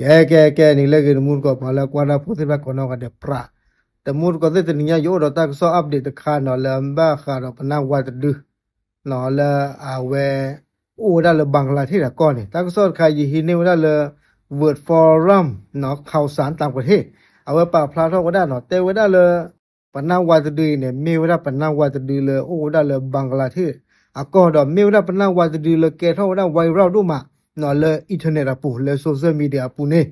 ကဲ ကဲ ကဲ နံၤလၢအဂ့ၤ တမူတကိး ပှၤလၢကွၢ်တၢ်ဖိသ့ၣ်တဖၣ်ကိးနီၢ်ဂၤဒဲး ပြး တမူတကိးသ့ၣ် တနံၤညါ ယအိၣ်ဒီးတၢ်ကစီၣ် update တခါနီၤ လၢအဘၣ်ဃးဒီးပနၢ်ဝါတဒု နီၤ လၢအဝဲ အိၣ်ဝဲဒၣ်လၢ Bangladesh အကီၢ်န့ၣ် တၢ်ကစီၣ်တခါ ယဟံးန့ၢ်ဝဲဒၣ်လၢ World Forum နီၤ Khaosan Tangpathe အဝဲပာ်ဖျါထီၣ်ဝဲဒၣ်နီၤ တဲဝဲဒၣ်လၢ ပနၢ်ဝါတဒုအံၤန့ၣ် မ့ၢ်ဝဲဒၣ်ပနၢ်ဝါတဒုလၢအိၣ်ဝဲဒၣ်လၢ Bangladesh အကီၢ်ဒီး မ့ၢ်ဝဲဒၣ်ပနၢ်ဝါတဒုလၢကဲထီၣ်ဝဲဒၣ် viral ဒိၣ်မး နီၤ လၢ internet အပူၤ လၢ social media အပူၤန့ၣ်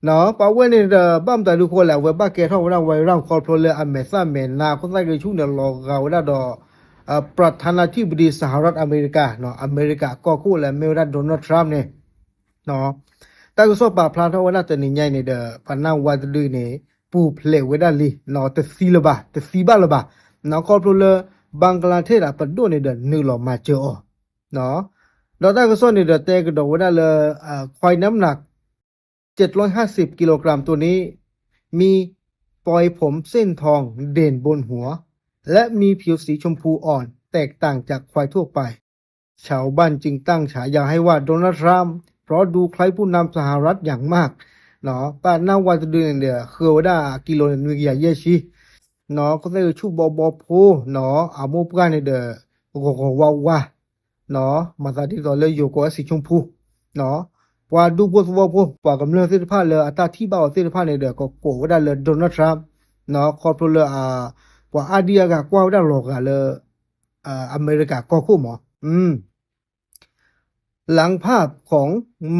နီၤ ပှၤဝဲန့ၣ်ဒီး ဘၣ်မတၤဒုဃိလဲၣ် အဝဲဘၣ်ကဲထီၣ်ဝဲဒၣ် viral ခီဖျိလၢအမဲာ်သၣ်မဲာ်နါ ခိၣ်သၣ်ဂဲၤဆူၣ်န့ၣ် လီၤဂာ်ဝဲဒၣ်ဒီး ပြးထါနၢ်ထံၣ်ပဒံ စဟၤရၢတ်ၣ်အမဲရကၤ နီၤ အမဲရကၤကီၢ်ခိၣ်လၢအမ့ၢ်ဝဲဒၣ် Donald Trump န့ၣ် နီၤ တၢ်ကစီၣ်ပာ်ဖျါထီၣ်ဝဲဒၣ်တနံၤညါအံၤန့ၣ်ဒီး ပနၢ်ဝါတဒုန့ၣ် ပူၤဖျဲးဝဲဒၣ်လံ နီၤ တသံလၢၤဘၣ် တသံဘၣ်လၢၤဘၣ် နီၤ ခီဖျိလၢ Bangladesh အပဒိၣ်န့ၣ်ဒီး နုာ်လီၤမၤစၢၤအီၤ နီၤ ဒီးတၢ်ကစီၣ်န့ၣ်ဒီး တဲကဒီးဝဲဒၣ်လၢ ခွိုင်နမ်နၤ เจ็ดร้อยห้าสิบกิโลกรัมตัวนี้ มีปลายผมเส้นทองเด่นบนหัว และมีผิวสีชมพูอ่อน แตกต่างจากควายทั่วไป ชาวบ้านจึงตั้งฉายาให้ว่าโดนัลด์ทรัมป์ เพราะดูคล้ายผู้นำสหรัฐอย่างมาก နီၤ ပနၢ်ဝါတဒုန့ၣ်ဒီး ဃုဝဲဒၣ်ကံလိန့ၣ် နွံကယၤယဲၢ်ဆံ နီၤ ခိၣ်သၣ်ဂဲၤဆူၣ်ဘီဘီဖိ နီၤ အမိၢ်ပှၢ်န့ၣ်ဒီး ဂီၤဂီၤဝါဝါ နီၤ မၤသးဒ်သိးလၢယိၤကိးဝဲ စံးဆိဖူ နီၤ ပှၤဒူဖိသဝီဖိ ပှၤကမျၢၢ်သ့ၣ်တဖၣ်လၢအတၢ်ထံၣ်ဘၣ်အီၤသ့ၣ်တဖၣ်န့ၣ်ဒီး ကကိးဝဲဒၣ်လၢ Donald Trump နီၤ ခီဖျိလၢ ပှၤအါဒံအါဂၤကွၢ်ဝဲဒၣ်လီၤဂာ်လၢ အမဲရကၤကီၢ်ခိၣ်မး หลังภาพของ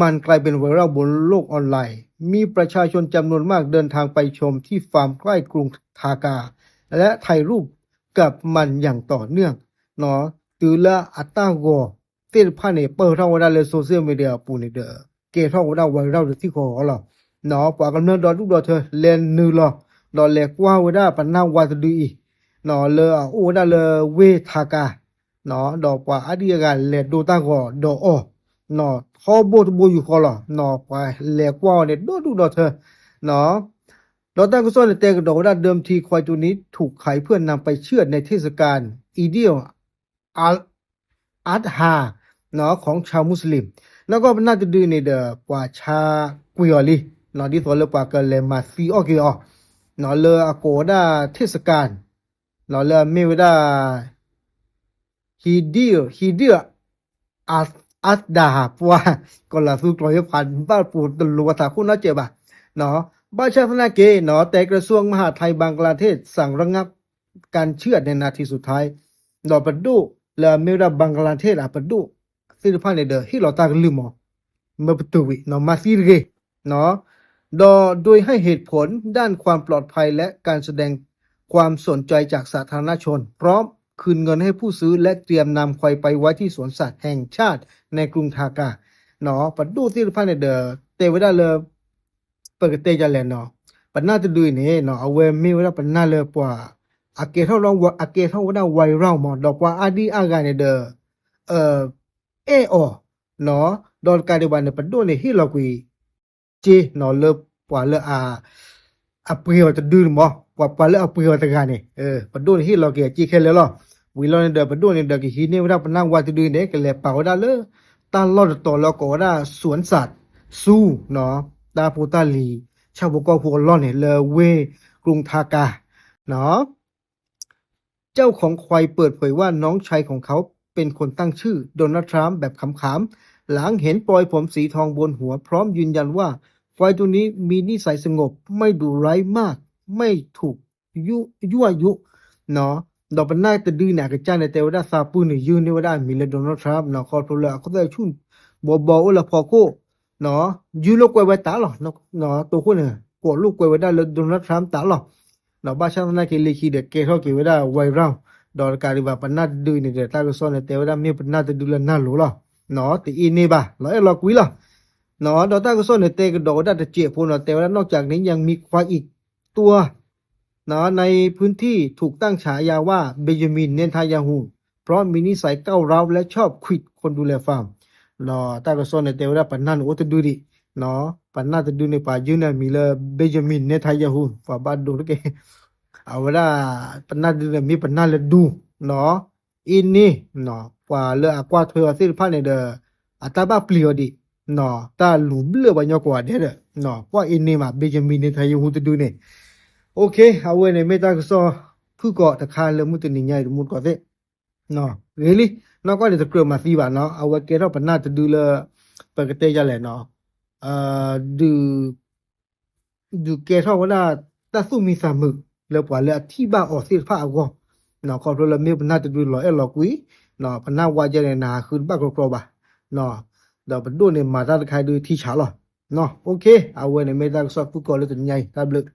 มันกลายเป็นไวรัลบนโลกออนไลน์ มีประชาชนจำนวนมากเดินทางไปชมที่ฟาร์มใกล้กรุงทากา และถ่ายรูปกับมันอย่างต่อเนื่อง နီၤ တုၤလၢအတၢ်ဂီၤသ့ၣ်တဖၣ်န့ၣ် ပၢၢ်ထီၣ်ဝဲဒၣ်လၢ social media အပူၤန့ၣ်ဒီး ကဲထီၣ်ဝဲဒၣ် viral တထံၣ်ဃီဃီလီၤ နီၤ ပှၤကမျၢၢ်ဒီဒူၣ်ဒီထၢ လဲၤနုာ်လီၤ ဒီးလဲၤကွၢ်ဝဲဒၣ်ပနၢ်ဝါတဒုအံၤ နီၤ လၢအအိၣ်ဝဲဒၣ်လၢဝ့ၢ်ထါကါ နီၤ ဒီးပှၤအါဒံအါဂၤလဲၤဒိတၢ်ဂီၤဒီးအီၤ နီၤ ထီဘိတဘိယူၢ်ဃီလီၤ နီၤ ပှၤလဲၤကွၢ်အီၤန့ၣ် ဒီဒူၣ်ဒီထၢ နီၤ ဒီးတၢ်ကစီၣ်န့ၣ်တဲကဒီးဝဲဒၣ် เดิมทีควายตัวนี้ถูกขายเพื่อนำไปเฉือดในเทศกาลอีดิลอัลอัดฮา နီၤ ของชาวมุสลิม နီၢ်ကီၢ်ပနၢ်တဒုန့ၣ်ဒီး ပှၤဆါကွံာ်အီၤလံ နီၤ ဒ်သိးလၢပှၤကလဲၤမၤသံအီၣ်က့ၤအီၤ နီၤ လၢအကိးဝဲဒၣ် เทศกาล နီၤ လၢအမ့ၢ်ဝဲဒၣ် ဟံဒံၣ် ဟံဒံၣ် อัดดา ပှၤ ကီၤလၤသူကျိာ်ယဖးဘၣ်ပူၤတလိၤအသးခိၣ်နီတစဲးဘၣ် နီၤ ဘၣ်ဆၣ်သနာ်က့ နီၤ แต่กระทรวงมหาดไทยบังกลาเทศ สั่งระงับการเฉือดในนาทีสุดท้าย ဒီးပဒိၣ်လၢအမ့ၢ်ဝဲဒၣ် ဘင်္ဂလားဒေ့ရှ် အပဒိၣ်သ့ၣ်တဖၣ်န့ၣ်ဒီး ဟ့ၣ်လီၤတၢ်ကလုၢ်မး မၢပတုာ်ဝံၤ နီၤ မၤသံတဂ့ၤ ဒီးโดยให้เหตุผลด้านความปลอดภัยและการแสดงความสนใจจากสาธารณชน พร้อมคืนเงินให้ผู้ซื้อและเตรียมนำควายไปไว้ที่สวนสัตว์แห่งชาติในกรุงทากา နီၤ ပဒိၣ်သ့ၣ်တဖၣ်န့ၣ်ဒီး တဲဝဲဒၣ်လၢ ပကတဲယလဲၣ်နီၤ ပနၢ်တဒုအံၤန့ၣ် အဝဲမ့ၢ်ဝဲဒၣ်ပနၢ်လၢပှၤ အကဲထီၣ်ဝဲဒၣ် အကဲထီၣ်ဝဲဒၣ် viral မး ဒီးပှၤအါဒံအါဂၤန့ၣ်ဒီး အဲၣ်အီၤ နီၤ ဒီးတကးဒံးဘၣ်န့ၣ် ပဒိၣ်န့ၣ်ဟ့ၣ်လီၤကွံာ် စ့ နီၤ လၢပှၤလၢအ အပှ့ၤအီၤတဒုန့ၣ်မး ပှၤ ပှၤလၢအပှ့ၤအီၤတဂၤန့ၣ် ပဒိၣ်န့ၣ်ဟ့ၣ်လီၤက့ၤအစ့ခဲလၢာ်လီၤ. ဝံၤလီၤန့ၣ်ဒီး ပဒိၣ်န့ၣ်ဒီး ကဟံးန့ၢ်ဝဲဒၣ်ပနၢ်ဝါတဒုန့ၣ် ကလဲၤပာ်ဝဲဒၣ်လၢ တၢ်လီၢ်တတီၤလၢအကိးဝဲဒၣ် สวนสัตว์ zoo နီၤ တၢ်ဖိတၢ်လံၤ ဆၣ်ဖိကီၢ်ဖိအလီၢ်န့ၣ် လၢဝ့ၢ် กรุงทากา နီၤ เจ้าของควายเปิดเผยว่าน้องชายของเขาเป็นคนตั้งชื่อโดนัลด์ทรัมป์แบบขำๆ หลังเห็นปลอยผมสีทองบนหัว พร้อมยืนยันว่าควายตัวนี้มีนิสัยสงบ ไม่ดุร้ายมาก ไม่ถูกยุ ยั่วยุ နီၤ ဒီးပနၢ်တဒုန့ၣ် အကစၢ်န့ၣ် တဲဝဲဒၣ်သးပုၢ်န့ၣ် ယုၢ်န့ၢ်ဝဲဒၣ်အမံၤလၢ Donald Trump နီၤ ခီဖျိလၢအခိၣ်သၣ်ဆူၣ် ဘီဘီအိၣ်လၢဖီခိၣ် နီၤ ယုၢ်လိာ်ကွဲဝဲတၢ်လီၤ တိခိၣ်န့ၣ် ကိးလိာ်ကွဲဝဲဒၣ်လၢ Donald Trump တၢ်လီၤ နီၤ ဘၣ်ဆၣ်သနာ်က့ လၢခံဒီး ကဲထီၣ်က့ၤဝဲဒၣ် viral ဒီးတကးဒံးဘၣ် ပနၢ်တဒုန့ၣ်ဒီး တၢ်ကစီၣ်န့ၣ် တဲဝဲဒၣ်မ့ၢ်ပနၢ်တဒုလၢနၢ်လိၤလီၤ နီၤ တအ့န့ၢ်ဘၣ် လီၤအဲၣ်လီၤကွံလီၤ နီၤ ဒီးတၢ်ကစီၣ်န့ၣ် တဲကဒီးဝဲဒၣ်တစဲးဖိနီၤ တဲဝဲဒၣ် นอกจากนี้ยังมีควายอีกตัว นะ ในพื้นที่ถูกตั้งฉายาว่าเบนจามินเนทันยาฮู เพราะมีนิสัยก้าวร้าวและชอบขวิดคนดูแลฟาร์ม ဒီးတၢ်ကစီၣ်န့ၣ် တဲဝဲဒၣ်ပနၢ်န့ၣ်အိၣ်တဒုဒံး နီၤ ပနၢ်တဒုန့ၣ် ပှၤယုၢ်န့ၢ်အမံၤလၢ เบนจามินเนทันยาฮู ပှၤဘၣ်ဒိတက့ၢ် အဝဲဒၣ် ပနၢ်တဒုန့ၣ် မ့ၢ်ပနၢ်လၢဒူ နီၤ အ့န့ၢ် နီၤ ပှၤလၢအကွၢ်ထွဲအီၤသ့ၣ်တဖၣ်န့ၣ်ဒီး အတၢ်ဘၣ်ပျံၤအီၤဒံး တၢ်လူၤဘျၢၣ်ပှၤကညီကိးဂၤဒဲးဒီး ကွၢ်အ့န့မး Benjamin Netanyahu တဒုန့ၣ် အဝဲန့ၣ်မ့ၢ်တၢ်ကစီၣ်ဖုၣ်ကိာ်တခါလၢမုၢ်တနံၤညါအံၤ တမူတကိးသ့ၣ် ဂ့ၤလံ နီၢ်ကီၢ်န့ၣ်တကြၢးမၤသံဘၣ်နီၤ အဝဲကဲထီၣ်ပနၢ်တဒုလၢ ပကတဲယလဲၣ်နီၤ ဒုးကဲထီၣ်ဝဲဒၣ်တၢ်သူၣ်မံသးမုာ်လၢပှၤလၢအထံၣ်ဘၣ်အီၤသ့ၣ်တဖၣ်အဂီၢ် ခီဖျိလၢမ့ၢ်ပနၢ်တဒုလီၤအဲၣ်လီၤကွံ ပနၢ်ဝါကဲန့ၣ် နဟးဃုတဘၣ်ကြီကြီဘၣ် ဒီးပဒိၣ်န့ၣ်မၤတၢ်တခါဒုးထံဆးလီၤ အဝဲန့ၣ်မ့ၢ်တၢ်ကစီၣ်ဖုၣ်ကိာ်လၢတနံၤညါအံၤ တၢ်ဘျုး